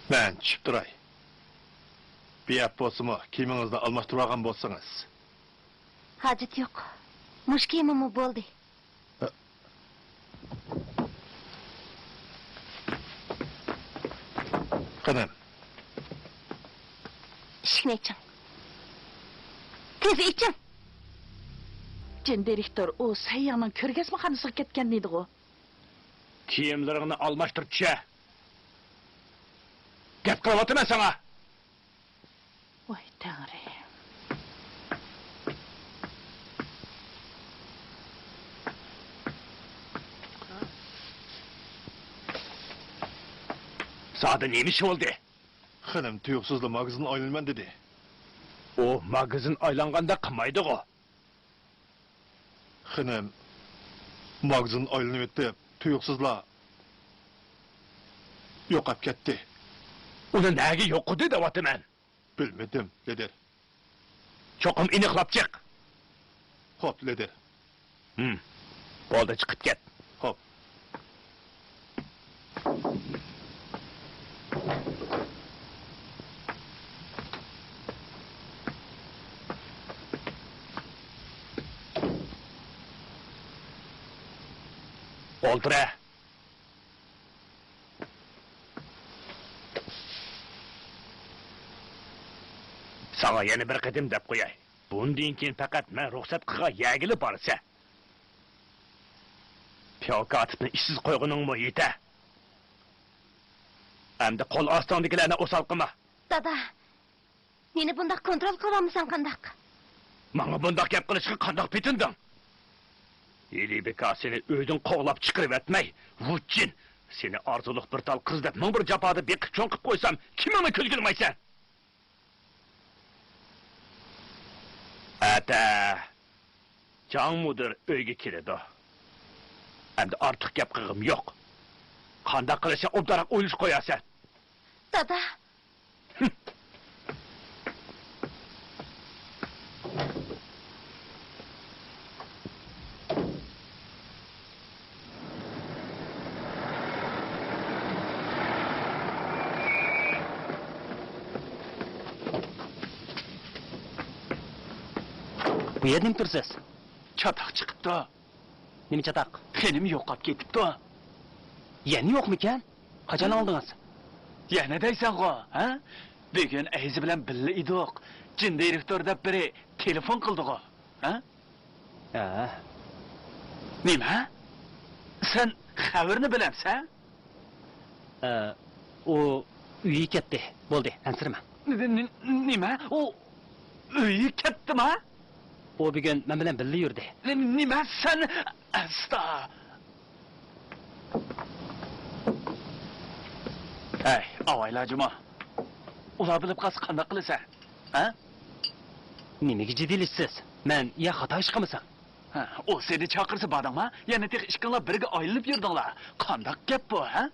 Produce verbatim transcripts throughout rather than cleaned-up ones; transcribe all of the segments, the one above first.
مەن چۈشۈپ تۇراي. بىئەپ بولسىمۇ، كىيىمىڭىزنى ئالماشتۇرۇۋالغان بولسىڭىز. ھاجىتى يوق. مۇشۇ كىيىمىممۇ بولدى. خېنىم. ئىشىكنى ئېچىڭ. تېز ئېچىڭ! جىن دىرېكتور، ئۇ سەيياڭنىڭ كۆرگەزمىخانىسىغا كەتكەن دېدىغۇ. كىيىملىرىڭنى ئالماشتۇرۇپ چۈشە. گەپ قىلىۋاتىمەن ساڭا. ۋاي تەڭرى. زادى نېمە ئىش بولدى؟ خېنىم تۇيۇقسىزلا ماگىزىن ئايلىنىمەن دېدى. ئۇ ماگىزىن ئايلانغاندا قىلمايدىغۇ. خېنىم ماگىزىن ئايلىنىۋېتىپ، تۇيۇقسىزلا يوقاپ كەتتى. ئۇنى نەگە يوقىدى دەۋاتىمەن؟ بىلمىدىم، لىدىر. چوقۇم ئېنىقلاپ چىق. خوپ، لىدىر. ھىم. بولدى، چىقىپ كەت. خوپ. ئولتۇر ھە. ساڭا يەنە بىر قېتىم دەپ قوياي. بۇندىن كېيىن پەقەت مەن رۇخسەت قىلغان يەرگىلا بارىسەن. پياۋ كاتىپنى ئىشسىز قويغىنىڭمۇ يېتە. ئەمدى قول ئاستىڭدىكىلەرنى ئوسال قىلما. دادا، مېنى بۇنداق كونترول قىلىۋالمىساڭ قانداق؟ ماڭا بۇنداق گەپ قىلىشقا قانداق پېتىندىڭ؟ ھېلى بىكار سېنى ئۆيدىن قوغلاپ چىقىرىۋەتمەي، ۋۇچىن، سېنى ئارزۇلۇق بىر تال قىز دەپ مىڭ بىر جاپادا بېقىپ چوڭ قىلىپ قويسام، كىمىڭنى كۆزگە ئىلمايسەن؟ ئەتە جاڭ مۇدىر ئۆيگە كېلىدۇ. ئەمدى ئارتۇق گەپ قىلغۇم يوق. قانداق قىلىشنى ئوبدانراق ئويلىشىپ قويارسەن. دادا. بۇ يەردە نېمە تۇرىسىز؟ چاتاق چىقىپتۇ. نېمە چاتاق؟ خېنىم يوقاپ كېتىپتۇ. يەنە يوقمىكەن؟ قاچان ئاڭلىدىڭىز؟ يەنە دەيسەنغۇ، ھە؟ بۈگۈن ئەيزى بىلەن بىللە ئىدۇق. جىن دىرېكتور دەپ بىرى تېلېفون قىلدىغۇ، ھە؟ ھە. نېمە؟ سەن خەۋىرنى بىلەمسەن؟ ئە، ئۇ ئۆيگە كەتتى. بولدى، ئەنسىرىمەڭ. ن-، ن-، نېمە؟ ئۇ ئۆيگە كەتتىما؟ ئۇ بۈگۈن مەن بىلەن بىللە يۈردى. ن-، نېمە سەن؟ ئەستا! ھەي، ئاۋايلا جۇمۇ. ئۇلار بىلىپ قالسا قانداق قىلىسەن؟ ھە؟ نېمىگە جىددىيلىشىسىز؟ مەن يا خاتا ئىش قىلمىسام؟ ھە، ئۇ سېنى چاقىرسا باردىڭما؟ يەنە تېخى ئىككىڭلار بىرگە ئايلىنىپ يۈردۈڭلار. قانداق گەپ بۇ، ھە؟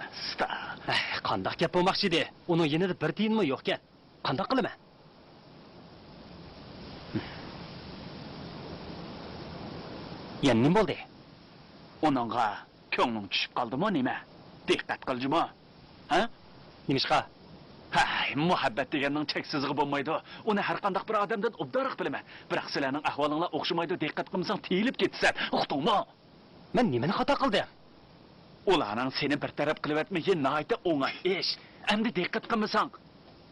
ئۇستا. ھەي، قانداق گەپ بولماقچى ئىدى؟ ئۇنىڭ يېنىدا بىر تىيىنمۇ يوقكەن. قانداق قىلىمەن؟ يەنە نېمە بولدى؟ ئۇنىڭغا كۆڭلۈڭ چۈشۈپ قالدىمۇ نېمە؟ دىققەت قىل جۇمۇ. ھە؟ نېمىشقا؟ ھەي، مۇھەببەت دېگەننىڭ چەكسىزلىكى بولمايدۇ. ئۇنى ھەر قانداق بىر ئادەمدىن ئوبدانراق بىلىمەن. بىراق سىلەرنىڭ ئەھۋالىڭلار ئوخشىمايدۇ، دىققەت قىلمىساڭ تېيىلىپ كېتىسەن. ئۇقتۇڭمۇ؟ مەن نېمىنى خاتا قىلدىم؟ ئۇلارنىڭ سېنى بىر تەرەپ قىلىۋەتمىكى ناھايىتى ئوڭاي ئىش. ئەمدى دىققەت قىلمىساڭ،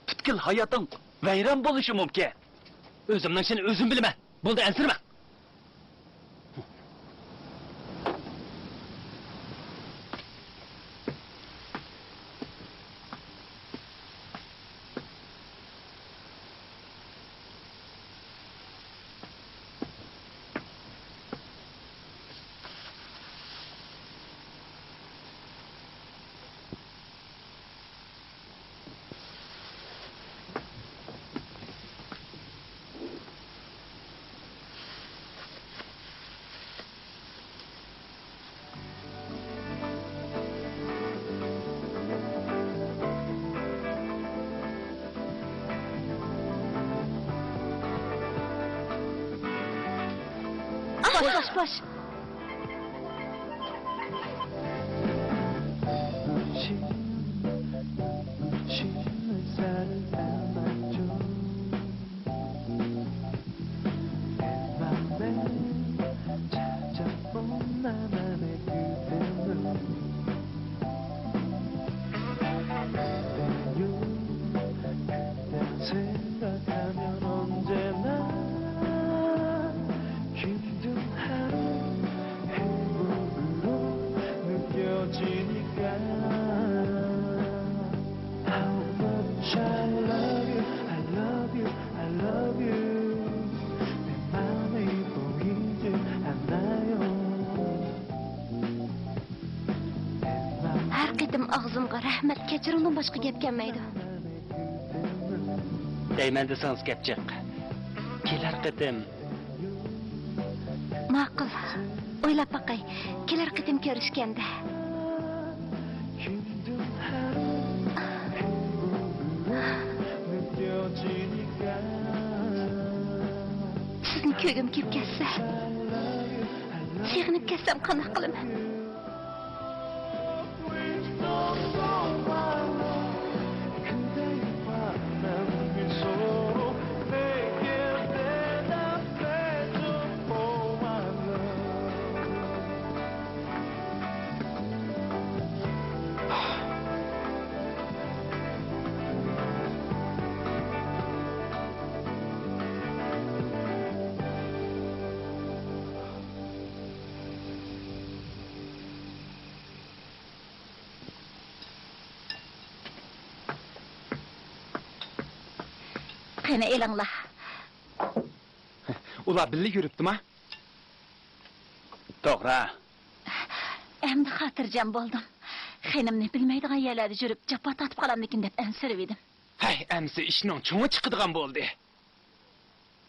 پۈتكۈل ھاياتىڭ ۋەيران بولۇشى مۇمكىن. ئۆزۈمنىڭ ئىشىنى ئۆزۈم بىلىمەن. بولدى، ئەنسىرىمەڭ. باش، باش، باش. ئاغزىمغا رەھمەت، كەچۈرۈڭدىن باشقا گەپ كەلمەيدۇ. دەيمەن دېسىڭىز گەپ جىق. كېلەر قېتىم. ماقۇل. ئويلاپ باقاي. كېلەر قېتىم كۆرۈشكەندە. سىزنى كۆرگۈم كېلىپ كەتسە، سېغىنىپ كەتسەم قانداق قىلىمەن؟ قېنى، ئېلىڭلار. ئۇلار بىللە يۈرۈپتىما؟ توغرا. ئەمدى خاتىرجەم بولدۇم. خېنىمنى بىلمەيدىغان يەرلەردە يۈرۈپ، جاپا تارتىپ قالامدىكىن دەپ ئەنسىرەۋىدىم. ھەي، ئەمىسە ئىشنىڭ چوڭى چىقىدىغان بولدى.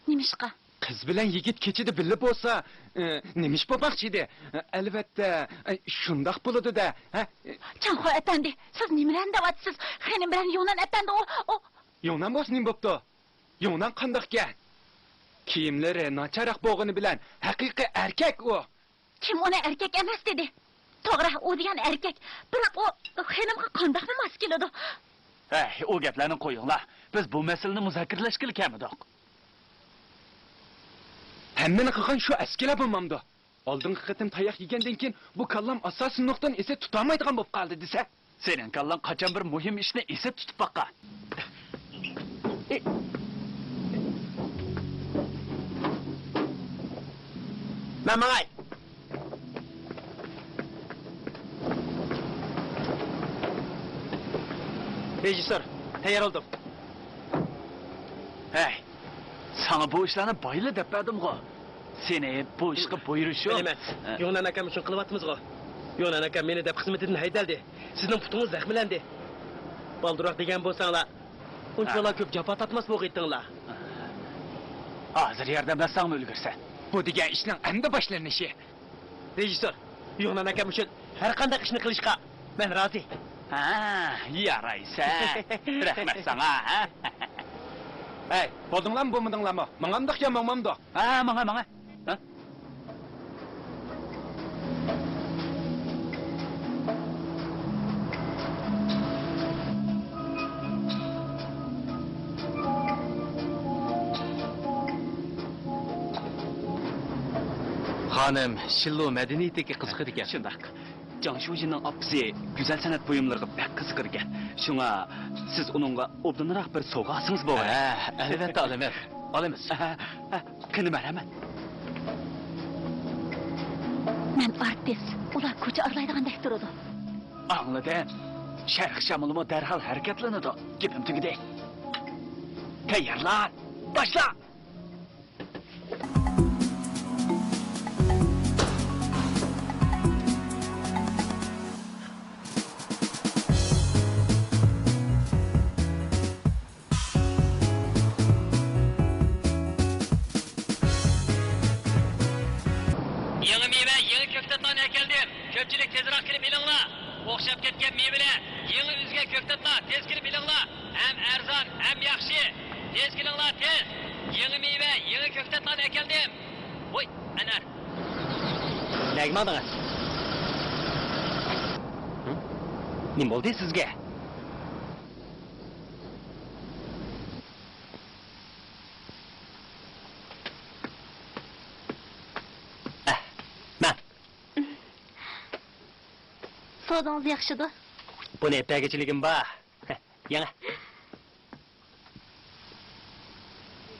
نېمىشقا؟ قىز بىلەن يىگىت كېچىدە بىللە بولسا، ئى، نېمە ئىش بولماقچى ئىدى؟ ئەلۋەتتە، ئى، شۇنداق بولىدۇ-دە، ھە؟ چاڭخۇا ئەپەندى، سىز نېمىلەرنى دەۋاتىسىز؟ خېنىم بىلەن يۇنان ئەپەندى ئۇ، ئۇ. يۇنان بولسا نېمە بوپتۇ؟ يۇنان قانداقكەن؟ كىيىملىرى ناچارراق بولغىنى بىلەن ھەقىقىي ئەركەك ئۇ. كىم ئۇنى ئەركەك ئەمەس دېدى؟ توغرا، ئۇ دېگەن ئەركەك. بىراق ئۇ خېنىمغا قانداقمۇ ماس كېلىدۇ؟ ھەي، ئۇ گەپلەرنى قويۇڭلار. بىز بۇ مەسىلىنى مۇزاكىرىلەشكىلى كەلمىدۇق. ھەممىنى قىلغان شۇ ئەسكىلە بولمامدۇ؟ ئالدىنقى قېتىم تاياق يېگەندىن كېيىن بۇ كاللام ئاساسىي نۇقتىنى ئېسىل تۇتالمايدىغان بولۇپ قالدى دېسە. سېنىڭ كاللاڭ قاچان بىر مۇھىم ئىشنى ئېسىل تۇتۇپ باققان؟ مەن ماڭاي. رېژىسسور، تەييار بولدۇم. ھەي، ساڭا بۇ ئىشلارنى بايلا دەپ بەردىمغۇ. سېنى بۇ ئىشقا بۇيرۇشۇم. بىلىمەن. ھە. يۇنان ئاكام ئۈچۈن قىلىۋاتىمىزغۇ. يۇنان ئاكام مېنى دەپ خىزمىتىدىن ھەيدەلدى. سىزنىڭ پۇتىڭىز زەخىملەندى. بالدۇرراق دېگەن بولساڭلار، ئۇنچىۋالا ھە. كۆپ جاپا تارتماس بولغىيتتىڭلار. ھازىر ياردەملەشسەڭمۇ ئۈلگۈرىسەن. بۇ دېگەن ئىشنىڭ ئەمدى باشلىنىشى. رېژىسسور، يۇنان ئاكام ئۈچۈن ھەر قانداق ئىشنى قىلىشقا مەن رازى. ھە، يارايسەن. رەھمەت ساڭا، ھە؟ ھەي، بولدۇڭلارمۇ، بولمىدىڭلارمۇ؟ ماڭامدۇق يا ماڭمامدۇق؟ ھە، ماڭا، ماڭا. ھە؟ خانىم شىللۇ مەدەنىيىتىگە قىزىقىدىكەن. شۇنداق. جاڭ شۇجىننىڭ ئاپىسى گۈزەل سەنئەت بۇيۇملىرىغا بەك قىزىقىدىكەن. شۇڭا سىز ئۇنىڭغا ئوبدانراق بىر سوۋغا ئالسىڭىز بولغاي. ھە، ئەلۋەتتە ئالىمەن. ئالىمىز. ھە، ھە، قېنى، مەرھەمەت. مەن ئارتىس، ئۇلار كوچا ئارىلايدىغاندەك تۇرىدۇ. ئاڭلىدىم. شەرق شامىلىمۇ دەرھال ھەرىكەتلىنىدۇ. گېپىم تۈگىدى. تەييارلان، باشلا! يېڭى مېۋە، يېڭى كۆكتاتلارنى ئەكەلدىم. كۆپچىلىك تېزراق كېلىپ ئېلىڭلار. ئوخشاپ كەتكەن مېۋىلەر، يېڭى ئۈزگەن كۆكتاتلار، تېز كېلىپ ئېلىڭلار. ھەم ئەرزان، ھەم ياخشى. تېز كېلىڭلار، تېز. يېڭى مېۋە، يېڭى كۆكتاتلارنى ئەكەلدىم. ۋوي، ئەنەر. نەگە ماڭدىڭىز؟ نېمە بولدى سىزگە؟ ئەھ، ماڭ. سودىڭىز ياخشىدۇ؟ بۇنى ئېلىپ بەرگۈچىلىكىم بار. يەڭ.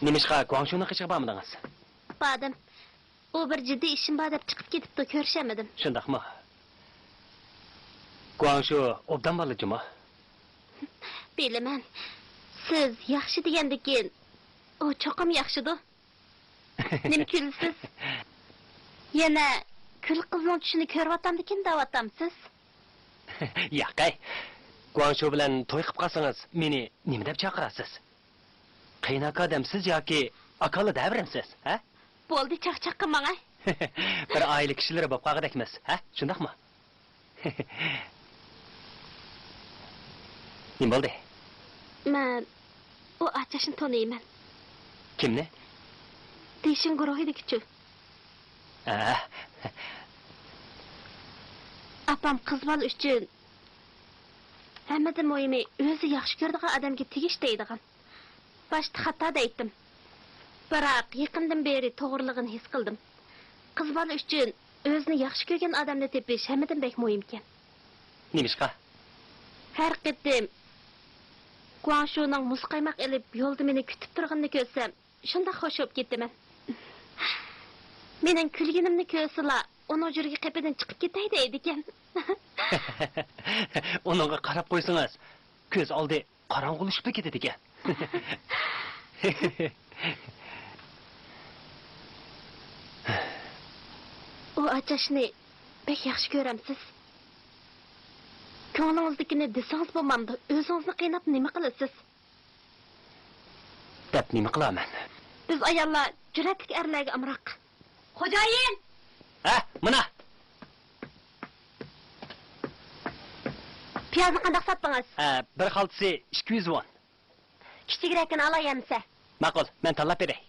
نېمىشقا گۇاڭشۇنىڭ قېشىغا بارمىدىڭىز؟ باردىم. ئۇ بىر جىددىي ئىشىم بار دەپ چىقىپ كېتىپتۇ، كۆرۈشەلمىدىم. شۇنداقمۇ؟ گۇاڭشۇ ئوبدان بالا جۇمۇ. بىلىمەن. سىز ياخشى دېگەندىكىن، ئۇ چوقۇم ياخشىدۇ. نېمە كۈلىسىز؟ يەنە كۈل قىزنىڭ چۈشىنى كۆرۈۋاتامدىكىن دەۋاتامسىز؟ ياقەي، گۇاڭشۇ بىلەن توي قىلىپ قالسىڭىز، مېنى نېمە دەپ چاقىرارسىز؟ قېيىنئاكا دەمسىز ياكى ئاكالا دەۋېرەمسىز، ھە؟ بولدى، چاقچاق قىلماڭ، ھە؟ بىر ئائىلە كىشىلىرى بولۇپ قالغۇدەكمىز، ھە؟ شۇنداقمۇ؟ نېمە بولدى؟ مەن ئۇ ئاچاشنى تونۇيمەن. كىمنى؟ دېشىڭ گۇرۇھىدىكىچۇ. ئە. ئاپام قىز بالا ئۈچۈن ھەممىدىن مۇھىمى ئۆزى ياخشى كۆرىدىغان ئادەمگە تېگىش دەيدىغان. باشتا خاتا دەيتتىم. بىراق يېقىندىن بېرى توغرىلىقىنى ھېس قىلدىم. قىز بالا ئۈچۈن ئۆزىنى ياخشى كۆرگەن ئادەمنى تېپىش ھەممىدىن بەك مۇھىمكەن. نېمىشقا؟ ھەر قېتىم گۇاڭشۇنىڭ مۇز قايماق ئېلىپ يولدا مېنى كۈتۈپ تۇرغىنىنى كۆرسەم، شۇنداق خوش بولۇپ كېتىمەن. مېنىڭ كۈلگىنىمنى كۆرسىلا، ئۇنىڭ يۈرىكى قېپىدىن چىقىپ كېتەي دەيدىكەن. ئۇنىڭغا قاراپ قويسىڭىز، كۆز ئالدى قاراڭغۇلىشىپلا كېتىدىكەن. ئۇ ئاچاشنى بەك ياخشى كۆرەمسىز؟ كۆڭلىڭىزدىكىنى دېسىڭىز بولمامدۇ؟ ئۆزىڭىزنى قىيناپ نېمە قىلىسىز؟ دەپ نېمە قىلارمەن؟ بىز ئاياللار جۈرئەتلىك ئەرلەرگە ئامراق. خوجايىن! ھە، مانا! پىيازنى قانداق ساتتىڭىز؟ ھە، بىر خالتىسى ئىككى يۈز ۋون. كىچىكرەكىنى ئالاي ئەمسە. ماقۇل، مەن تاللاپ بېرەي.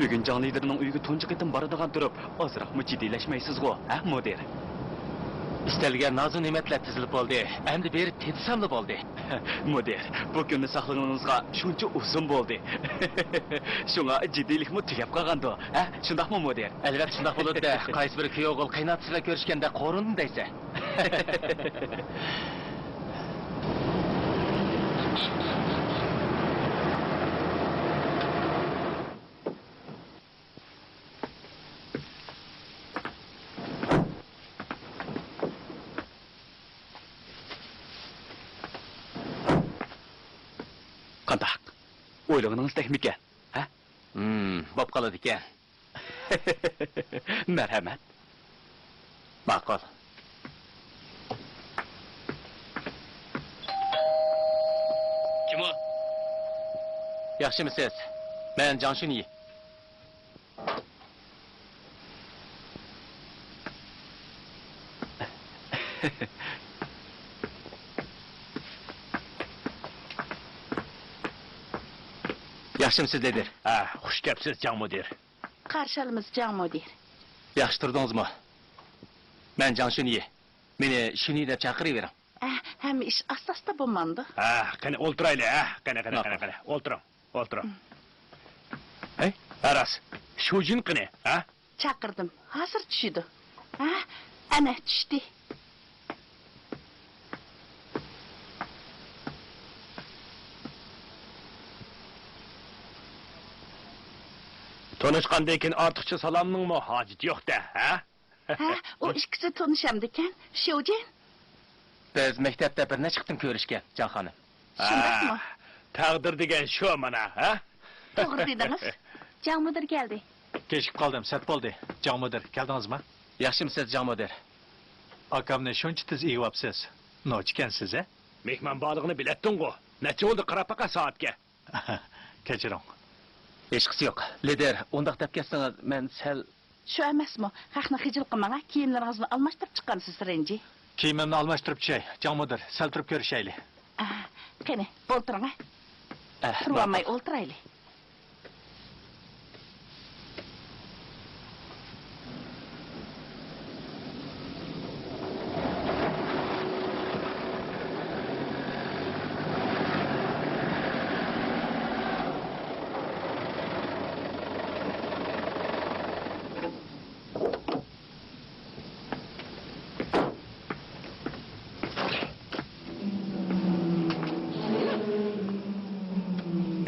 بۈگۈن جاڭ لىدىرىنىڭ ئۆيىگە تۇنجى قېتىم بارىدىغان تۇرۇپ، ئازراقمۇ جىددىيلەشمەيسىزغۇ، ھە، مۇدىر؟ ئىستەلگەن نازۇ-نېمەتلەر تىزىلىپ بولدى. ئەمدى بېرىپ تېتىساملا بولدى. مۇدىر، بۇ كۈننى ساقلىغىنىڭىزغا شۇنچە ئۇزۇن بولدى. شۇڭا جىددىيلىكمۇ تۈگەپ قالغاندۇ، ھە؟ شۇنداقمۇ، مۇدىر؟ ئەلۋەتتە، شۇنداق بولىدۇ-دە. قايسى بىر كۈيئوغۇل قېيىنئاتىسى بىلەن كۆرۈشكەندە قورۇندى دەيسەن. قانداق؟ ئويلىغىنىڭىزدەكمىكەن، ھە؟ ھىم، بوپ قالىدىكەن. مەرھەمەت. ماقۇل. كىم ئۇ؟ ياخشىمۇسىز؟ مەن جاڭ شۈنيى. ياخشىمۇسىز، لىدىر؟ ھە، خۇش كەپسىز، جاڭ مۇدىر. قارشى ئالىمىز، جاڭ مۇدىر. ياخشى تۇردىڭىزمۇ؟ مەن جاڭ شۈنيى. مېنى شۈنيى دەپ چاقىرىۋېرىڭ. ئە، ھەممە ئىش ئاستا-ئاستا بولمامدۇ؟ ھە، قېنى ئولتۇرايلى، ھە. قېنى، قېنى، قېنى، ماقۇل. قېنى. ئولتۇرۇڭ، ئولتۇرۇڭ. ھەي، ھە راست. شۇجىن قېنى، ھە؟ چاقىردىم. ھازىر چۈشىدۇ. ھە، ئەنە چۈشتى. تونۇشقاندىن كېيىن ئارتۇقچە سالامنىڭمۇ ھاجىتى يوق-دە، ھە؟ ھە، ئۇ ئىككىسى تونۇشامدىكەن، شيۇجىن؟ بىز مەكتەپتە بىر نەچچە قېتىم كۆرۈشكەن، جاڭ خانىم. شۇنداقمۇ؟ ھە، تەقدىر دېگەن شۇ مانا، ھە؟ توغرا دېدىڭىز. جاڭ مۇدىر كەلدى. كېچىكىپ قالدىم، سەت بولدى. جاڭ مۇدىر، كەلدىڭىزمۇ؟ ياخشىمۇسىز، جاڭ مۇدىر؟ ئاكامنى شۇنچە تېز ئېۋاپسىز. نوچىكەنسىز، ھە؟ مېھمان بارلىقىنى بىلەتتىڭغۇ. نەچچە بولدى، قاراپ باقە سائەتكە. كەچۈرۈڭ. ھېچقىسى يوق. لىدىر، ئۇنداق دەپ كەتسىڭىز، مەن سەل. شۇ ئەمەسمۇ؟ خەقنى خىجىل قىلماڭ، ھە؟ كىيىملىرىڭىزنى ئالماشتۇرۇپ چىققانسىز، رېنجى. كىيىمىمنى ئالماشتۇرۇپ چۈشەي، جاڭ مۇدىر، سەل تۇرۇپ كۆرۈشەيلى. ئە، قېنى، ئولتۇرۇڭ، ھە؟ ئە، تۇرۇۋالماي ماقۇل. ئولتۇرايلى.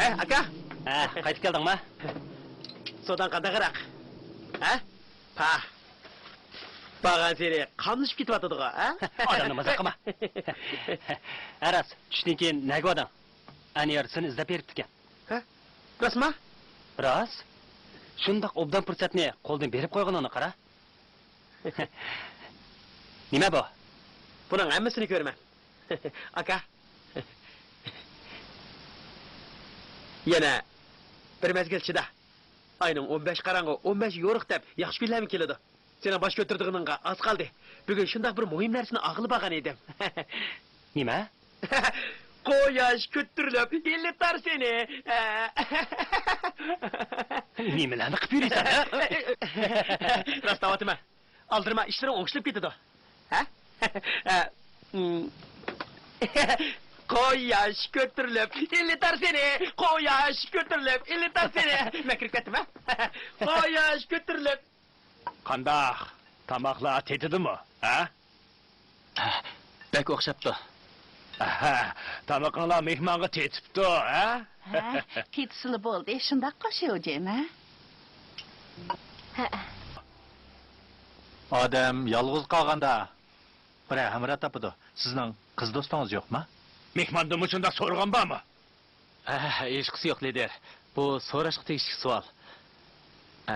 ئە، ئاكا! ھە، قايتىپ كەلدىڭما؟ سوداڭ قانداقراق؟ ھە؟ پاھ! بارغانسېرى قاملىشىپ كېتىۋاتىدىغۇ، ھە؟ ئادەمنى مازاق قىلما. ھە راست، چۈشتىن كېيىن نەگە باردىڭ؟ ئەنۋەر سېنى ئىزدەپ بېرىپتىكەن. ھە؟ راستما؟ راست. شۇنداق ئوبدان پۇرسەتنى قولدىن بېرىپ قويغىنىڭنى قارا. نېمە بۇ؟ بۇنىڭ ھەممىسىنى كۆرىمەن. ئاكا. يەنە بىر مەزگىل چىدا. ئاينىڭ ئون بەش قاراڭغۇ، ئون بەش يورۇق دەپ ياخشى كۈنلەرمۇ كېلىدۇ. سېنىڭ باش كۆتۈرىدىغىنىڭغا ئاز قالدى. بۈگۈن شۇنداق بىر مۇھىم نەرسىنى ئالغىلى بارغان ئىدىم. نېمە؟ قۇياش كۆتۈرۈلۈپ ئىللىتار سېنى. نېمىلەرنى قىلىپ يۈرىسەن، ھە؟ راست دەۋاتىمەن. ئالدىرىما، ئىشلىرىڭ ئوڭشىلىپ كېتىدۇ. ھە؟ قۇياش كۆتۈرۈلۈپ ئىللىتار سېنى، قۇياش كۆتۈرۈلۈپ ئىللىتار سېنى. مەن كىرىپ كەتتىم، ھە؟ قۇياش كۆتۈرۈلۈپ. قانداق؟ تاماقلار تېتىدىمۇ، ھە؟ بەك ئوخشاپتۇ. ئەھە، تامىقىڭلار مېھمانغا تېتىپتۇ، ھە؟ ھە، تېتىسىلا بولدى، شۇنداققۇ شيۇجىن، ھە؟ ھە. ئادەم يالغۇز قالغاندا بىرەر ھەمراھ تاپىدۇ. سىزنىڭ قىز دوستىڭىز يوقما؟ مېھماندىنمۇ شۇنداق سورىغان بارمۇ؟ ھە، ھېچقىسى يوق، لىدىر. بۇ سوراشقا تېگىشلىك سوئال. ئە،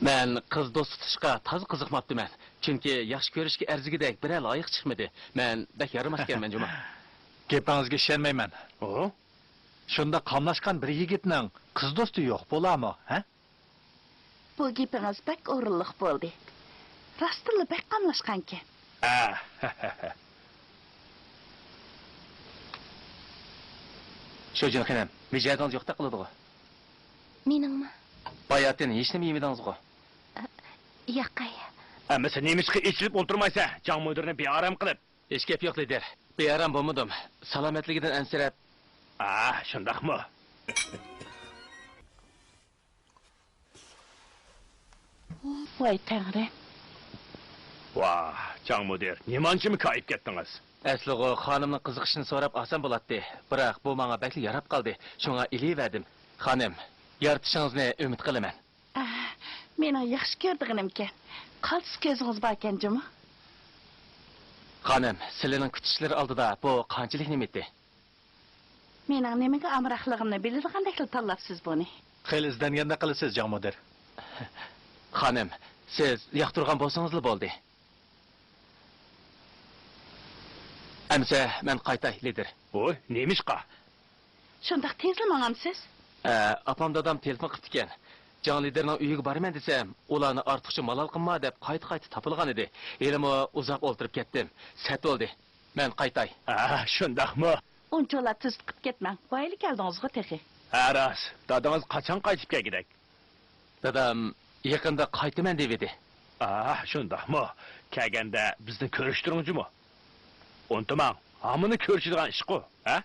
مەن قىز دوست تۇتۇشقا تازا قىزىقماپتىمەن. چۈنكى ياخشى كۆرۈشكە ئەرزىگۈدەك بىرەر لايىق چىقمىدى. مەن بەك يارىماس ئىكەنمەن جۇمۇ. گېپىڭىزگە ئىشەنمەيمەن. ئۇ؟ شۇنداق قاملاشقان بىر يىگىتنىڭ قىز دوستى يوق بولارمۇ، ھە؟ بۇ گېپىڭىز بەك ئورۇنلۇق بولدى. راستتىنلا بەك قاملاشقانكەن. ئا، شۇجىن خېنىم، مىجەزىڭىز يوقتەك قىلىدىغۇ. مېنىڭمۇ؟ باياتىن ھېچنېمە يېمىدىڭىزغۇ؟ ئە، ياقەي. ئەمىسە نېمىشقا ئېچىلىپ ئولتۇرمايسەن؟ جاڭ مۇدىرنى بىئارام قىلىپ. ھېچ گەپ يوق، لىدىر. بىئارام بولمىدىم. سالامەتلىكىدىن ئەنسىرەپ. ئا، شۇنداقمۇ؟ ۋاي تەڭرىم. ۋاھ، جاڭ مۇدىر، نېمانچىمۇ كايىپ كەتتىڭىز؟ ئەسلىغۇ خانىمنىڭ قىزىقىشىنى سوراپ ئالسام بولاتتى. بىراق بۇ ماڭا بەكلا ياراپ قالدى. شۇڭا ئېلىۋەردىم. خانىم، يارىتىشىڭىزنى ئۈمىد قىلىمەن. ئە، مېنىڭ ياخشى كۆرىدىغىنىمكەن. قالتىس كۆزىڭىز باركەن جۇمۇ. خانىم، سىلىنىڭ كۈتۈشلىرى ئالدىدا بۇ قانچىلىك نېمىتى؟ مېنىڭ نېمىگە ئامراقلىقىمنى بىلىدىغاندەكلا تاللاپسىز بۇنى. خېلى ئىزدەنگەندەك قىلىسىز، جاڭ مۇدىر. خانىم، سىز ياقتۇرغان بولسىڭىزلا بولدى. ئەمسە مەن قايتاي، لىدىر. ۋوي، نېمىشقا؟ شۇنداق تېزلا ماڭامسىز؟ ئە، ئاپام دادام تېلېفون قىپتىكەن. جاڭ لىدىرنىڭ ئۆيىگە بارىمەن دېسەم، ئۇلارنى ئارتۇقچە مالال قىلما دەپ قايتا-قايتا تاپىلىغان ئىدى. ھېلىمۇ ئۇزاق ئولتۇرۇپ كەتتىم. سەت بولدى. مەن قايتاي. ھە، شۇنداقمۇ؟ ئۇنچىۋالا تۈزۈت قىپ كەتمەڭ. بايىلا كەلدىڭىزغۇ تېخى. ھە، راست. دادىڭىز قاچان قايتىپ كەلگۈدەك؟ دادام يېقىندا قايتىمەن دېۋىدى. ئاھ، شۇنداقمۇ؟ كەلگەندە بىزنى كۆرۈشتۈرۈڭ جۇمۇ. ئۇنتۇماڭ، ھامىنى كۆرۈشىدىغان ئىشقۇ، ھە؟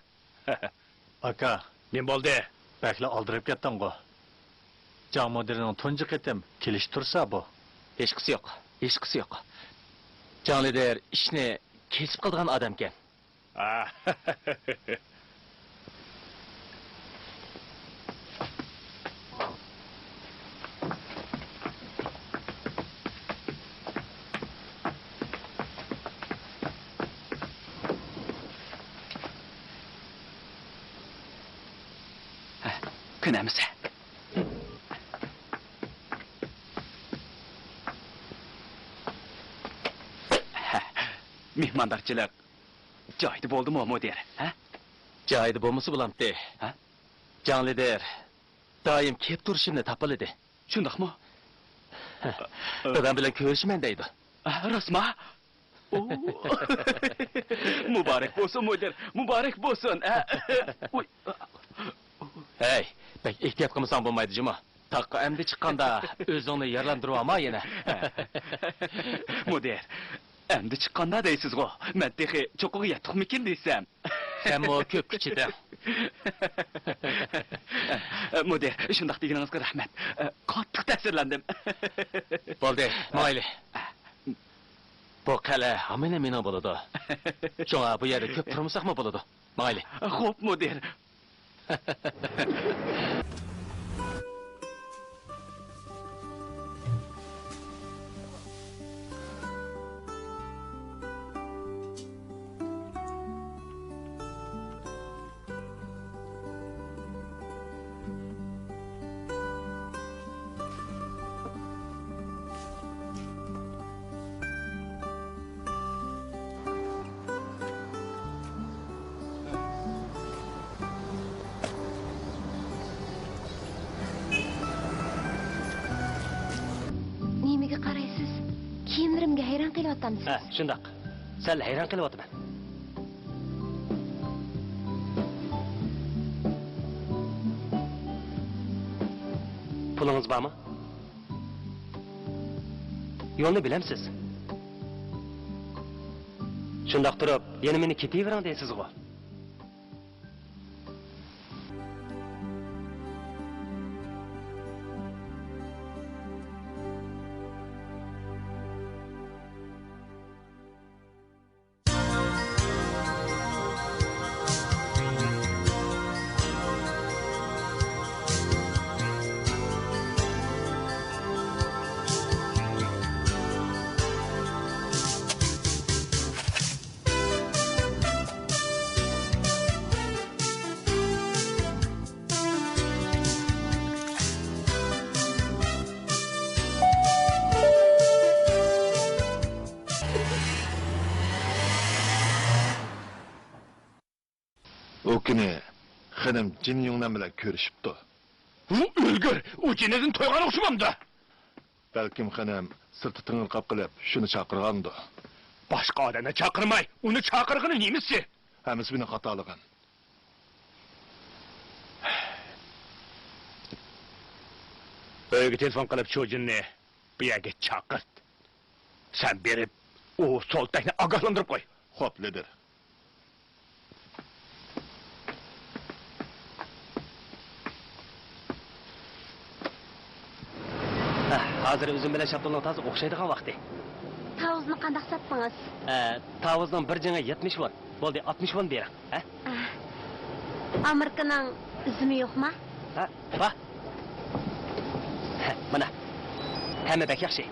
ئاكا. نېمە بولدى؟ بەكلا ئالدىراپ كەتتىڭغۇ. جاڭ مۇدىرنىڭ تۇنجى قېتىم كېلىشى تۇرسا بۇ. ھېچقىسى يوق، ھېچقىسى يوق. جاڭ لىدىر ئىشنى كېسىپ قىلىدىغان ئادەمكەن. كۈنەمىسە. مېھماندارچىلىق جايىدا بولدىمۇ، مۇدىر، ھە؟ جايىدا بولمىسا بولامتى، ھە؟ جاڭ لىدىر دائىم كېلىپ تۇرۇشۇمنى تاپىلىدى. شۇنداقمۇ؟ دادام بىلەن كۆرۈشىمەن دەيدۇ. ئە، راستما؟ ئو. مۇبارەك بولسۇن، مۇدىر، مۇبارەك بولسۇن. ئە، ئۇي. ھەي، بەك ئېھتىيات قىلمىساڭ بولمايدۇ جۇمۇ. تاغقا ئەمدى چىققاندا ئۆزۈڭنى يارىلاندۇرۇۋالما يەنە. مۇدىر، ئەمدى چىققاندا دەيسىزغۇ؟ مەن تېخى چوققىغا يەتتۇقمىكىن دېسەم. سەنمۇ كۆپ كۈچىدىڭ. مۇدىر، شۇنداق دېگىنىڭىزگە رەھمەت. قاتتىق تەسىرلەندىم. بولدى، ماڭايلى. بۇ قەلئە ھامان مېنىڭ بولىدۇ. شۇڭا بۇ يەردە كۆپ تۇرمىساقمۇ بولىدۇ. ماڭايلى. خوپ، مۇدىر. قىلىۋاتامسىز؟ ھە، شۇنداق. سەل ھەيران قېلىۋاتىمەن. پۇلىڭىز بارمۇ؟ يولنى بىلەمسىز؟ شۇنداق تۇرۇپ، يەنە مېنى كېتىۋېرىڭ دەيسىزغۇ؟ ئۇ كۈنى خېنىم جىن يۇڭنەن بىلەن كۆرۈشۈپتۇ. ھۇ، ئۆلگۈر! ئۇ جېنىدىن تويغان ئوخشىمامدۇ؟ بەلكىم خېنىم سىرتتا تېڭىرقاپ قېلىپ، شۇنى چاقىرغاندۇ. باشقا ئادەمنى چاقىرماي، ئۇنى چاقىرغىنى نېمىسى؟ ھەممىسى مېنىڭ خاتالىقىم. ئۆيگە تېلېفون قىلىپ، چۇجىننى بۇ يەرگە چاقىرت. سەن بېرىپ، ئۇ سولتەكنى ئاگاھلاندۇرۇپ قوي. خوپ، لىدىر. ھە، ھازىر ئۈزۈم بىلەن شاپتۇلنىڭ تازا ئوخشايدىغان ۋاقتى. تاۋۇزنى قانداق ساتتىڭىز؟ ھە، تاۋۇزنىڭ بىر جىڭى يەتمىش ۋون. بولدى، ئاتمىش ۋون بېرىڭ. ھە؟ ئامېرىكىنىڭ ئۈزۈمى يوقما؟ ھە، بار. ھە، مانا. ھەممە بەك ياخشى.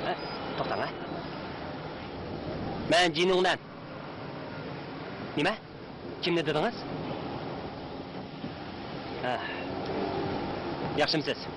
ھە، توختاڭ، ھە. مەن جىن يۇڭنەن. نېمە؟ كىمنى دېدىڭىز؟ ھە. ياخشىمسىز؟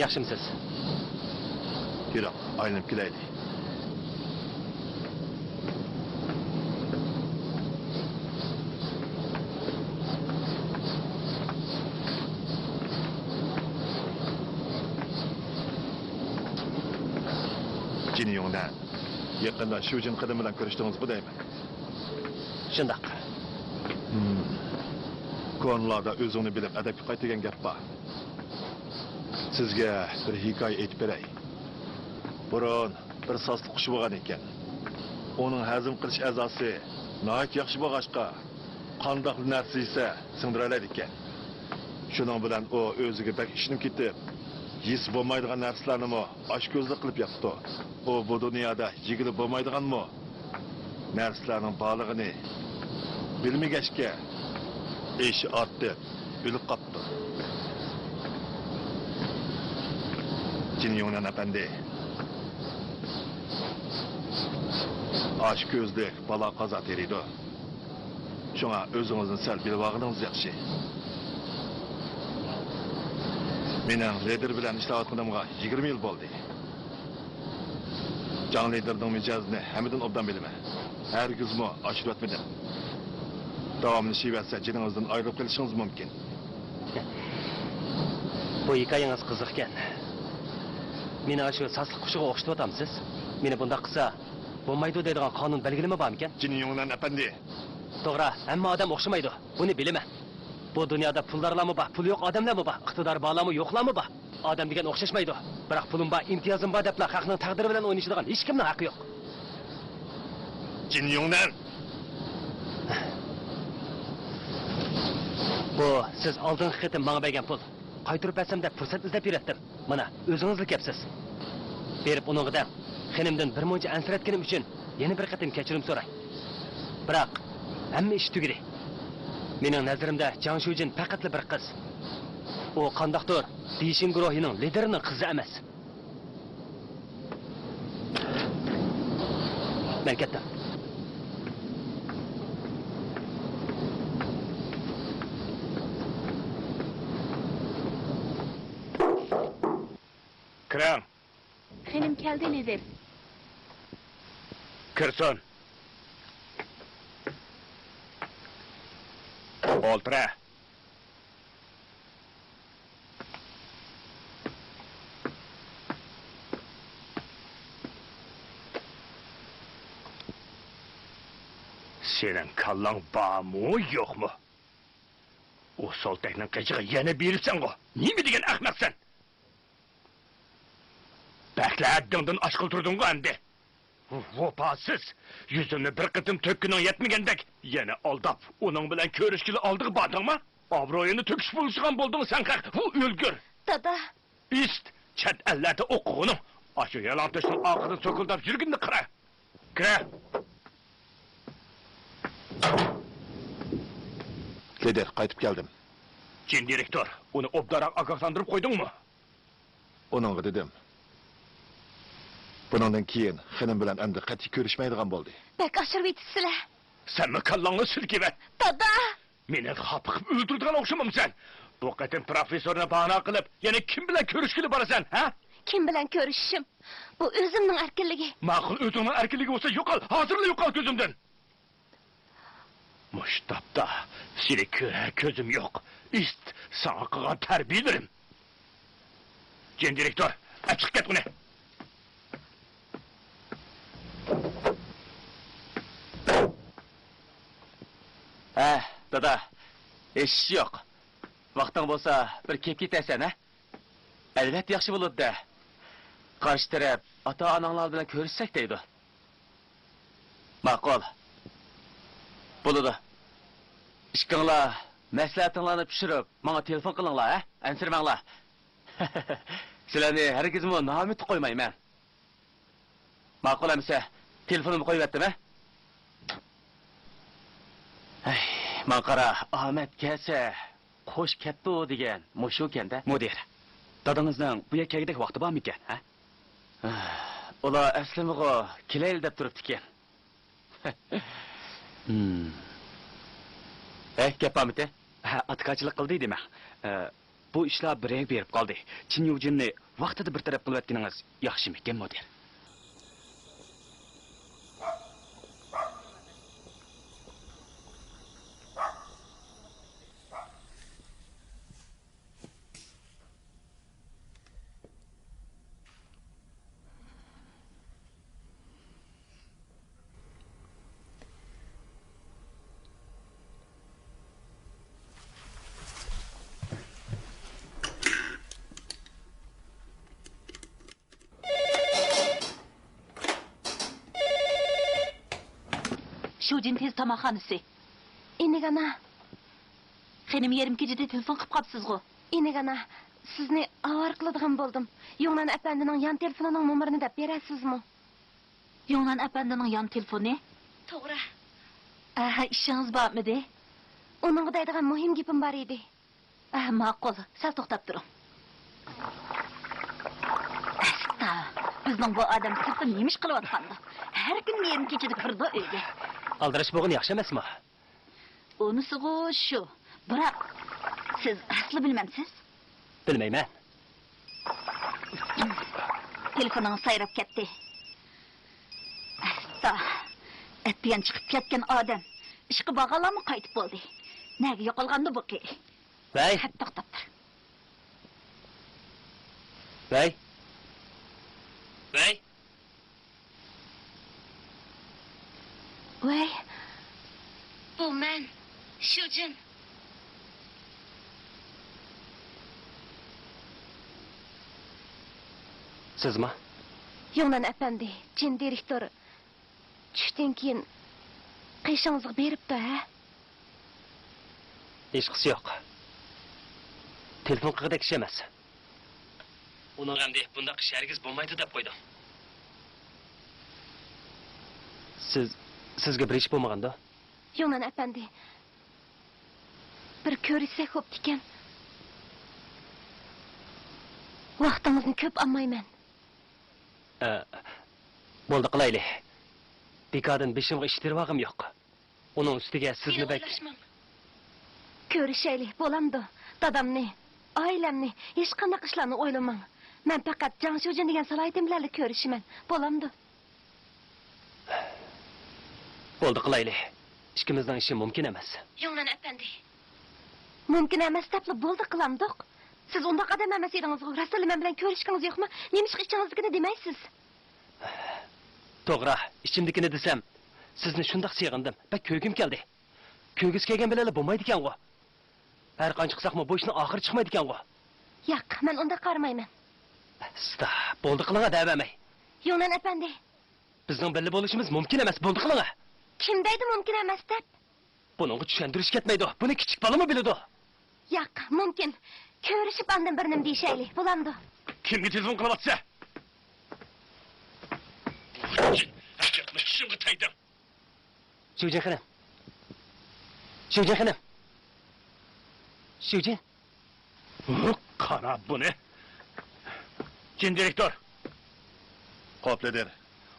ياخشىمسىز؟ يۈرۈڭ، ئايلىنىپ كېلەيلى. جىن يۇڭنەن، يېقىندا شۇجىن خېنىم بىلەن كۆرۈشتىڭىزمۇ دەيمەن؟ شۇنداق. ھىم. كونىلاردا ئۆزۈڭنى بىلىپ، ئەدەپكە قايت دېگەن گەپ بار. سىزگە بىر ھېكايە ئېيتىپ بېرەي. بۇرۇن بىر ساسلىق قۇشى بولغان ئىكەن. ئۇنىڭ ھەزىم قىلىش ئەزاسى ناھايىتى ياخشى بولغاچقا، قانداق نەرسە يېسە سىڭدۈرەلەيدىكەن. شۇنىڭ بىلەن ئۇ ئۆزىگە بەك ئىشىنىپ كېتىپ، يېسە بولمايدىغان نەرسىلەرنىمۇ ئاچكۆزلۈك قىلىپ يەپتۇ. ئۇ بۇ دۇنيادا يېگىلى بولمايدىغانمۇ نەرسىلەرنىڭ بارلىقىنى بىلمىگەچكە، ئېشى ئارتىپ ئۆلۈپ قاپتۇ. جىن يۇڭنەن ئەپەندى، ئاچكۆزلۈك بالا-قازا تېرىيدۇ. شۇڭا ئۆزىڭىزنى سەل بىلىۋالغىنىڭىز ياخشى. مېنىڭ لىدىر بىلەن ئىشلەۋاتقىنىمغا يىگىرمە يىل بولدى. جاڭ لىدىرنىڭ مىجەزىنى ھەممىدىن ئوبدان بىلىمەن. ھەرگىزمۇ ئاشۇرۇۋەتمىدىم. داۋاملىشىۋەرسە، جېنىڭىزدىن ئايرىلىپ قېلىشىڭىز مۇمكىن. بۇ ھېكايىڭىز قىزىقكەن. مېنى ئاشۇ ساسلىق قۇشىغا ئوخشىتىۋاتامسىز؟ مېنى بۇنداق قىلسا بولمايدۇ دەيدىغان قانۇن بەلگىلىمە بارمىكەن؟ جىن يۇڭنەن ئەپەندى. توغرا، ھەممە ئادەم ئوخشىمايدۇ. بۇنى بىلىمەن. بۇ دۇنيادا پۇلدارلارمۇ بار، پۇلى يوق ئادەملەرمۇ بار، ئىقتىدارى بارلارمۇ، يوقلارمۇ بار. ئادەم دېگەن ئوخشاشمايدۇ. بىراق پۇلۇم بار، ئىمتىيازىم بار دەپلا خەقنىڭ تەقدىرى بىلەن ئوينىشىدىغان ھېچكىمنىڭ ھەققى يوق. جىن يۇڭنەن! بۇ سىز ئالدىنقى قېتىم ماڭا بەرگەن پۇل. قايتۇرۇپ بەرسەم دەپ پۇرسەت ئىزدەپ يۈرەتتىم. مانا، ئۆزىڭىزلا كەپسىز. بېرىپ ئۇنىڭغا دەڭ. خېنىمدىن بىر مۇنچە ئەنسىرەتكىنىم ئۈچۈن يەنە بىر قېتىم كەچۈرۈم سوراي. بىراق، ھەممە ئىش تۈگىدى. مېنىڭ نەزىرىمدە جاڭ شۇجىن پەقەتلا بىر قىز. ئۇ قانداقتۇر دېيشىن گۇرۇھىنىڭ لىدىرىنىڭ قىزى ئەمەس. مەن كەتتىم. كىرىڭ. خېنىم كەلدى، لىدىر. كىرسۇن. ئولتۇرە. سېنىڭ كاللاڭ بارمۇ، يوقمۇ؟ ئۇ سولتەكنىڭ قېشىغا يەنە بېرىسەنغۇ؟ نېمە دېگەن ئەخمەقسەن؟ بەكلا ھەددىڭدىن ئاشقىلى تۇردۇڭغۇ ئەمدى. ۋاپاسىز! يۈزۈمنى بىر قېتىم تۆككىنىڭ يەتمىگەندەك، يەنە ئالداپ، ئۇنىڭ بىلەن كۆرۈشكىلى ئالدىغا باردىڭما؟ ئابرۇيىنى تۆكۈش بولۇشىدىغان بولدۇڭ سەن خەق، ۋۇ ئۆلگۈر! دادا! ئىشت! چەت ئەللەردە ئوقۇغىنىڭ، ئاشۇ يالاڭتۆشنىڭ ئارقىدىن سوكۇلداپ يۈرگىنىنى قارا! كىرە! لىدىر، قايتىپ كەلدىم. جىن دىرېكتور، ئۇنى ئوبدانراق ئاگاھلاندۇرۇپ قويدۇڭمۇ؟ ئۇنىڭغا دېدىم. بۇنىڭدىن كېيىن خېنىم بىلەن ئەمدى قەتئىي كۆرۈشمەيدىغان بولدى. بەك ئاشۇرۇۋېتىپسىلە. سەنمۇ كاللاڭنى سىلكىۋەت. دادا! مېنى خاپا قىلىپ ئۆلتۈرىدىغان ئوخشىمامسەن؟ بۇ قېتىم پروفېسسورنى باھانە قىلىپ، يەنە كىم بىلەن كۆرۈشكىلى بارىسەن، ھە؟ كىم بىلەن كۆرۈشۈشۈم؟ بۇ ئۆزۈمنىڭ ئەركىنلىكى. ماقۇل، ئۆزۈڭنىڭ ئەركىنلىكى بولسا يوقال، ھازىرلا يوقال كۆزۈمدىن! مۇشۇ تاپتا سېنى كۆرەر كۆزۈم يوق. ئىشت، ساڭا قىلغان تەربىيەلىرىم. جىن دىرېكتور، ئەپ چىقىپ كەت ئۇنى. ھە، دادا، ھېچ ئىش يوق. ۋاقتىڭ بولسا بىر كېلىپ كېتەرسەن، ھە؟ ئەلۋەتتە ياخشى بولىدۇ-دە. قارشى تەرەپ ئاتا-ئاناڭلار بىلەن كۆرۈشسەك دەيدۇ. ماقۇل. بولىدۇ. ئىككىڭلار مەسلىھەتىڭلارنى پىشۇرۇپ، ماڭا تېلېفون قىلىڭلار، ھە؟ ئەنسىرىمەڭلار. سىلەرنى ھەرگىزمۇ نائۈمىدتە قويمايمەن. ماقۇل ئەمىسە، تېلېفونۇمنى قويۇۋەتتىم، ھە؟ ھەي، ماڭا قارا، ئامەت كەلسە، خوش كەپتۇ دېگەن مۇشۇكەن-دە. مۇدىر، دادىڭىزنىڭ بۇ يەرگە كەلگۈدەك ۋاقتى بارمىكەن، ھە؟ ئۇلار ئەسلىمىغۇ كېلەيلى دەپ تۇرۇپتىكەن. ھىم. ھەي، گەپ بارمىتى؟ ھە، ئاتىكارچىلىق قىلدى دېمەڭ. ئە، بۇ ئىشلار بىر يەرگە بېرىپ قالدى. چىن يۇجىننى ۋاقتىدا بىر تەرەپ قىلىۋەتكىنىڭىز ياخشىمىكىن، مۇدىر؟ شۇجىن تېز تاماقخانىسى. ئىنىك ئانا. خېنىم، يېرىم كېچىدە تېلېفون قىلىپ قاپسىزغۇ؟ ئىنىك ئانا، سىزنى ئاۋارە قىلىدىغان بولدۇم. يۇڭنان ئەپەندىنىڭ يان تېلېفونىنىڭ نومۇرىنى دەپ بېرەسىزمۇ؟ يۇڭنان ئەپەندىنىڭ يان تېلېفونى؟ توغرا. ئەھە، ئىشىڭىز بارمىدى؟ ئۇنىڭغا دەيدىغان مۇھىم گېپىم بار ئىدى. ئەھ، ماقۇل، سەل توختاپ تۇرۇڭ. ئەستا، بىزنىڭ بۇ ئادەم سىرتتا نېمە ئىش قىلىۋاتقاندۇ؟ ھەر كۈنى يېرىم كېچىدە كىرىدۇ ئۆيگە. ئالدىراش بولغىنى ياخشى ئەمەسمۇ؟ ئۇنىسىغۇ شۇ. بىراق، سىز ئەسلى بىلمەمسىز؟ بىلمەيمەن. تېلېفونىڭىز سايراپ كەتتى. ئەستا، ئەتىگەن چىقىپ كەتكەن ئادەم ئىشقا بارغانلارمۇ قايتىپ بولدى. نەگە يوقالغاندۇ بۇ قېرى؟ ۋەي. ھەپ توختاپ تۇر. ۋەي. ۋەي. ۋەي. بۇ مەن، شۇجىن. سىزما؟ يۇڭنان ئەپەندى، جىن دىرېكتور چۈشتىن كېيىن قېشىڭىزغا بېرىپتۇ، ھە؟ ھېچقىسى يوق. تېلېفون قىلغۇدەك ئىش ئەمەس. ئۇنىڭغا ئەمدى بۇنداق ئىش ھەرگىز بولمايدۇ دەپ قويدۇم. سىز، سىزگە بىر ئىش بولمىغاندۇ؟ يۇڭنان ئەپەندى، بىر كۆرۈشسەك بوپتىكەن. ۋاقتىڭىزنى كۆپ ئالمايمەن. ئە، بولدى، قىلايلى. بىكاردىن بېشىمغا ئىش تېرىۋالغۇم يوق. ئۇنىڭ ئۈستىگە سىزنى بەك ئويلاشماڭ. كۆرۈشەيلى، بولامدۇ؟ دادامنى، ئائىلەمنى، ھېچقانداق ئىشلارنى ئويلىماڭ. مەن پەقەت جاڭ شۇجىن دېگەن سالاھىيىتىم بىلەنلا كۆرۈشىمەن. بولامدۇ؟ بولدى، قىلايلى. ئىككىمىزنىڭ ئىشى مۇمكىن ئەمەس. يۇڭلەن ئەپەندى. مۇمكىن ئەمەس دەپلا بولدى قىلامدۇق. سىز ئۇنداق ئادەم ئەمەس ئىدىڭىزغۇ. راستلا مەن بىلەن كۆرۈشكىڭىز يوقمۇ؟ نېمىشقا ئىچىڭىزدىكىنى دېمەيسىز؟ توغرا، ئىچىمدىكىنى دېسەم، سىزنى شۇنداق سېغىندىم، بەك كۆرگۈم كەلدى. كۆرگۈسى كەلگەن بىلەنلا بولمايدىكەنغۇ. ھەر قانچە قىلساقمۇ بۇ ئىشنىڭ ئاخىرى چىقمايدىكەنغۇ. ياق، مەن ئۇنداق قارىمايمەن. ئاستا، بولدى قىلىڭا دەۋەرمەي. يۇڭنەن ئەپەندى. بىزنىڭ بىللە بولۇشىمىز مۇمكىن ئەمەس، بولدى قىلىڭا. كىم دەيدۇ مۇمكىن ئەمەس دەپ؟ بۇنىڭغا چۈشەندۈرۈش كەتمەيدۇ، بۇنى كىچىك بالىمۇ بىلىدۇ. ياق، مۇمكىن. كۆرۈشۈپ ئاندىن بىر نېمە دېيىشەيلى، بولامدۇ؟ كىمگە تېلېفون قىلىۋاتىسەن؟ چىشىمغا تەگدىڭ. شۇجىن خېنىم. شۇجىن خېنىم. شۇجىن. ھۇ، قارا بۇنى. جىن دىرېكتور. قوپلىدىر.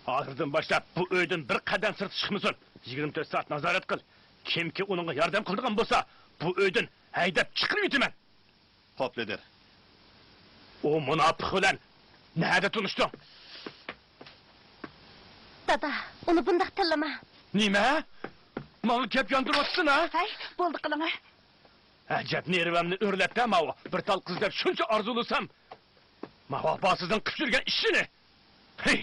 ھازىردىن باشلاپ بۇ ئۆيدىن بىر قەدەم سىرتقا چىقمىسۇن. يىگىرمە تۆت سائەت نازارەت قىل. كىمكى ئۇنىڭغا ياردەم قىلىدىغان بولسا، بۇ ئۆيدىن ھەيدەپ چىقىرىۋېتىمەن. قوپلىدىر. ئۇ مۇناپىق بىلەن نەدە تونۇشتۇڭ؟ دادا، ئۇنى بۇنداق تىللىما. نېمە؟ ماڭا گەپ ياندۇرۇۋاتىسەن ھە؟ ھەي، بولدى قىلىڭە. ئەجەب نېرۋامنى ئۆرلەتتە ماۋۇ. بىر تال قىز دەپ شۇنچە ئارزۇلىسام، ماۋۇ ۋاپاسىزنىڭ قىلىپ يۈرگەن ئىشىنى. ھەي!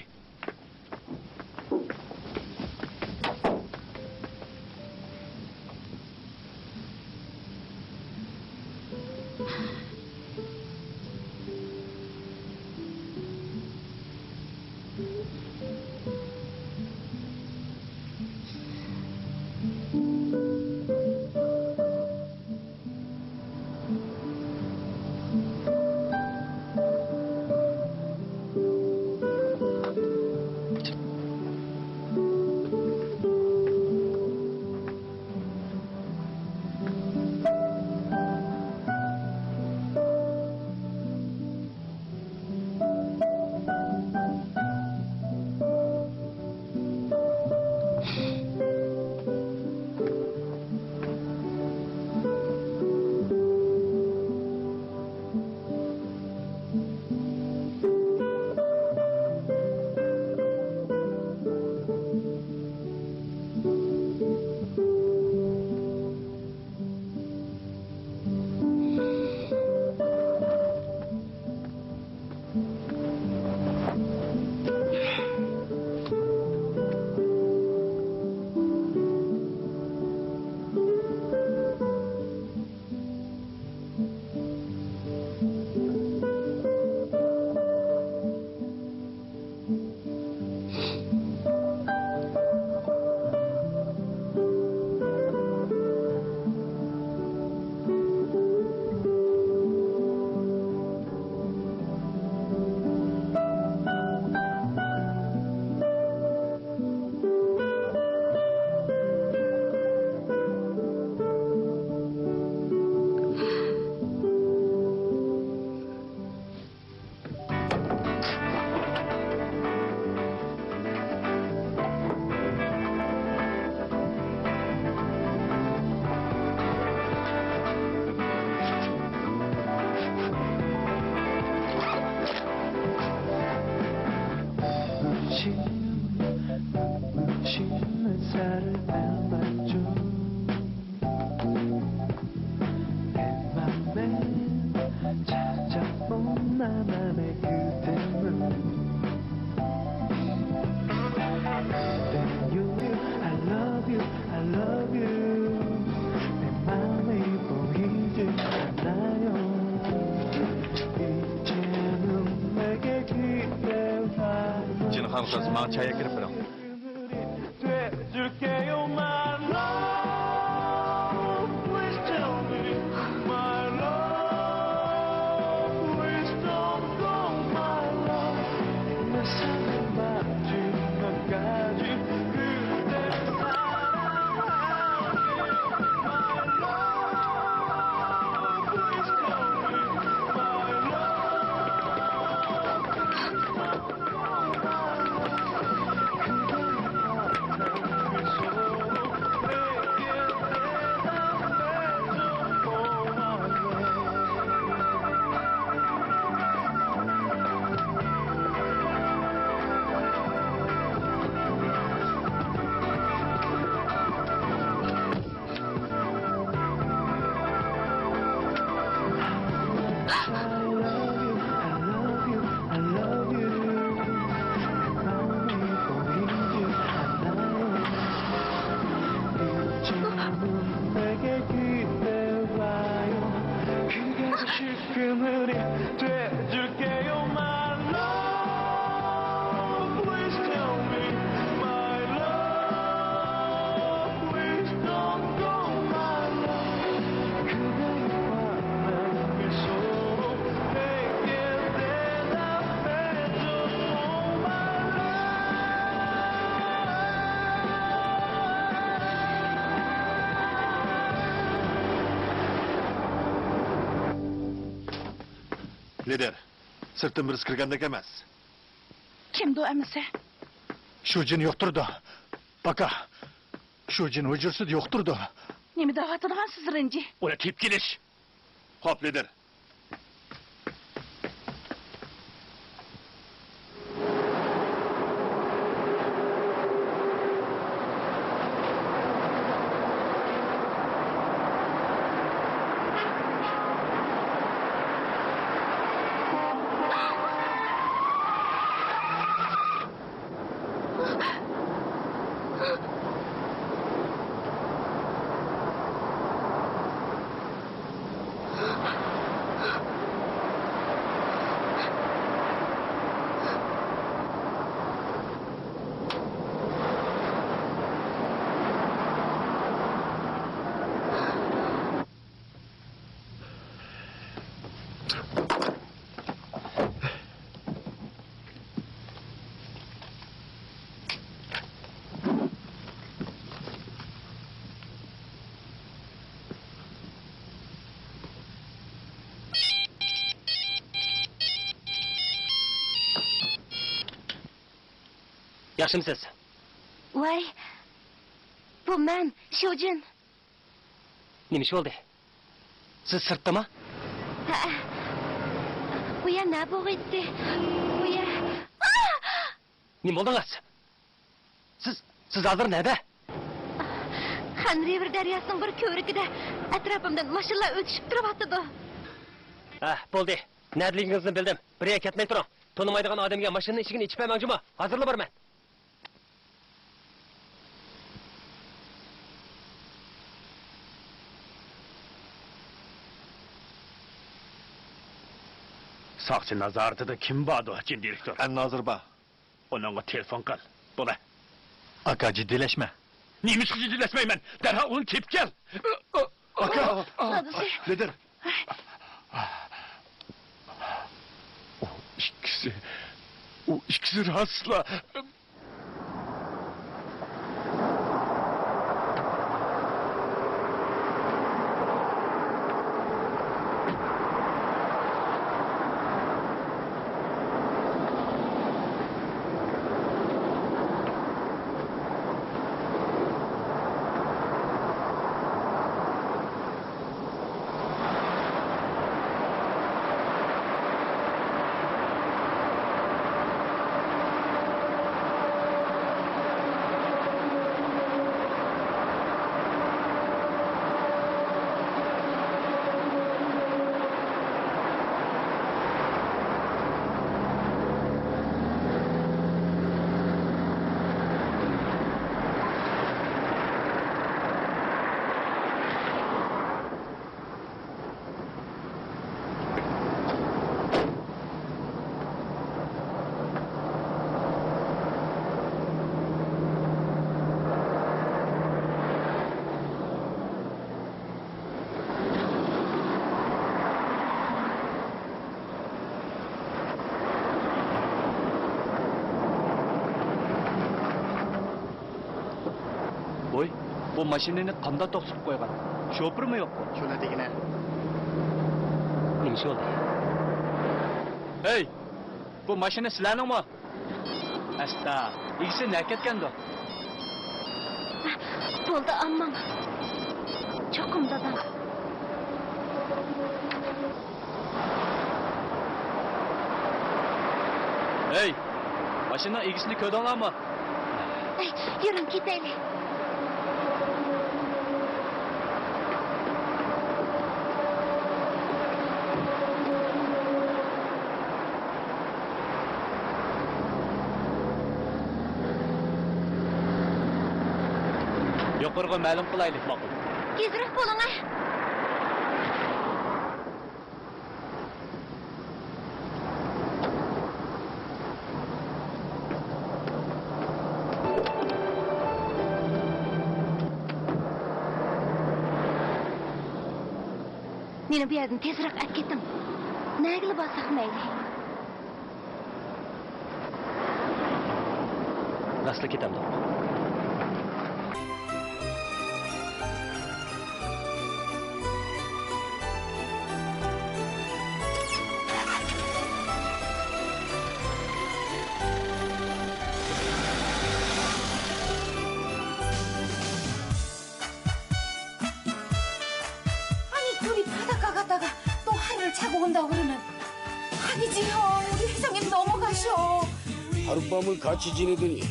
جىنخان قىز، ماڭا چاي ئەكىرىپ بېرىڭ. لىدىر، سىرتتىن بىرسى كىرگەندەك ئەمەس. كىمدۇ ئەمىسە؟ شۇجىن يوقتۇرىدۇ. باكا، شۇجىن ھۇجرىسىدا يوقتۇرىدۇ. نېمە دەۋاتىدىغانسىز، رېنجى؟ ئۇنى تېپىپ كېلىش. خوپ، لىدىر. ياخشىمۇسىز؟ ۋاي، بۇ مەن، شۇجىن. نېمە ئىش بولدى؟ سىز سىرتتىما؟ ھەئە. بۇ يەر نە بوغۇيتتى؟ بۇ يەر. ئا! نېمە بولدىڭىز؟ سىز، سىز ھازىر نەدە؟ خەن رىۋېر دەرياسىنىڭ بىر كۆۋرۈكىدە ئەتراپىمدىن ماشىنىلار ئۆتۈشۈپ تۇرۇۋاتىدۇ. ھە، بولدى. نەدىلىكىڭىزنى بىلدىم. بىر يەرگە كەتمەي تۇرۇڭ. تونۇمايدىغان ئادەمگە ماشىنىنىڭ ئىشىكىنى ئېچىپ بەرمەڭچىمۇ؟ ھازىرلا بارىمەن. ساقچى نازارىتىدە كىم باردۇ، جىن دىرېكتور؟ ئەننازىر بار. ئۇنىڭغا تېلېفون قىل. بولە. ئاكا، جىددىيلەشمە. نېمىشقا جىددىيلەشمەيمەن؟ دەرھال ئۇنى تېپىپ كەل. ئاكا! دادىسى. لىدىر. ئۇ ئىككىسى، ئۇ ئىككىسى راستلا. ۋوي، بۇ ماشىنىنى قانداق توختىتىپ قويغان؟ شوپۇرمۇ يوققۇ؟ شۇنى دېگىنە. نېمە ئىش بولدى؟ ھەي، بۇ ماشىنا سىلەرنىڭمۇ؟ ئەستا، ئىگىسى نەگە كەتكەندۇ؟ بولدى، ئامماڭ. چوقۇم داداڭ. ھەي، ماشىنىنىڭ ئىگىسىنى كۆردۈڭلارمۇ؟ ئەي، يۈرۈڭ، كېتەيلى. يۇقىرىغا مەلۇم قىلايلى. ماقۇل. تېزرەك بولۇڭ، ھە. مېنى بۇ يەردىن تېزرەك ئەپ كېتىڭ. نەگىلا بارساق مەيلى. راستلا كېتەمدۇق؟ 온다 그러면 아니지요. 우리 회장님 넘어가셔. 하룻밤을 같이 지내더니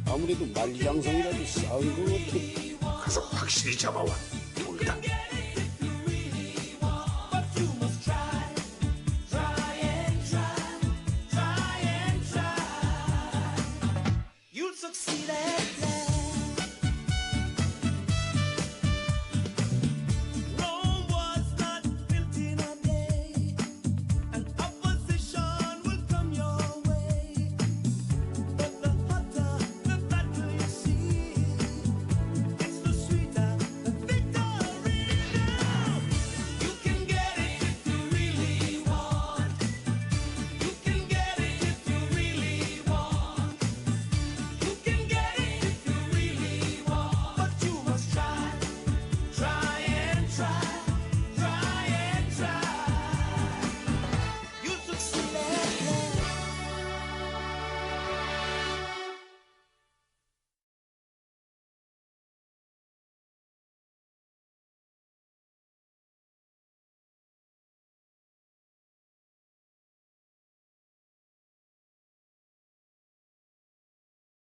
아무래도 말장성이라도 싼 것 같은. 가서 확실히 잡아와.